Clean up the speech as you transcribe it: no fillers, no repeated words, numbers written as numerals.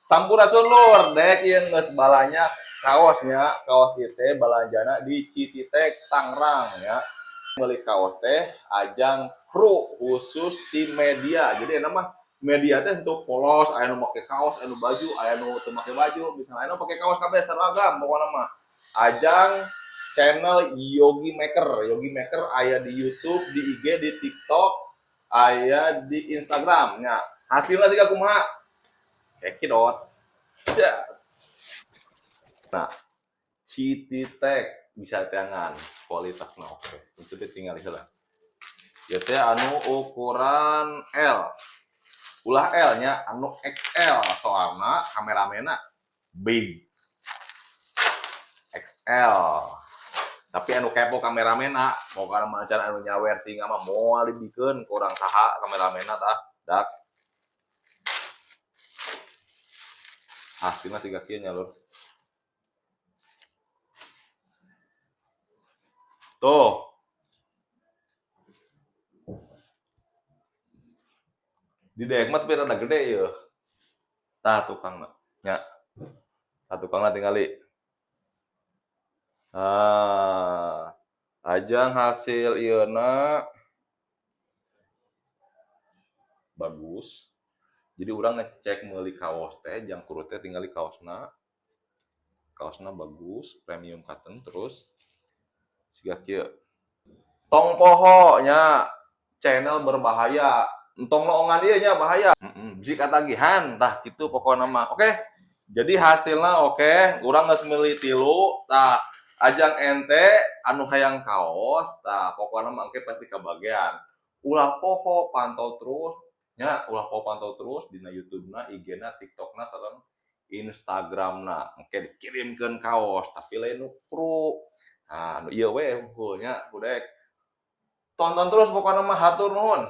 Sampurasun lur, dek ieu geus balanya kaosnya, kaos ieu teh balanjana di Cititek Tangerang ya. Meuli kaos teh ajang kru khusus tim media. Jadi enak mah media teh untuk polos, aya nu make kaos, aya nu baju, aya nu teu make baju, misalnya aya nu pake kaos kabeh seragam pokona mah. Ajang channel Yogi Maker. Yogi Maker aya di YouTube, di IG, di TikTok, aya di Instagram nya. Hasilnya sih kumaha? Cekidot. Yes. Nah, Cititek bisa teangan kualitasnya oke. Itu teh tinggal heula. Ya teh anu ukuran L. Ulah L nya anu XL soalna kameramena big. XL. Tapi anu kepo kameramena, pokokna mah can anu nyawer singa mah moal dibikeun ku urang saha kameramena tah, dak. Hasilnya tiga kieu nya lur. Tuh. Di dek mah tapi rada gede yeuh. Tah tukangna nya. Tah tukangna tingali. Ah, ajang hasil ieuna bagus. Jadi urang ngecek meuli kaos teh jang kru teh tingali kaosna. Kaosna bagus, premium cotton terus siga kieu. Tong poho nya channel berbahaya. Entong loongan ieu nya bahaya. Bisi katagihan tah kitu pokona mah. Oke. Jadi hasilna oke, urang geus meuli 3 tah ajang ente anu hayang kaos tah pokona mah engke pasti kabagean. Ulah poho pantau terus nya, ulah poho pantau terus dina YouTube-na, IG-na, TikTok-na sareng Instagram-na. Engke dikirimkeun kaos tapi lain nu kru. Nah, nu ieu we hungkul nya budek. Tonton terus pokona mah hatur nuhun.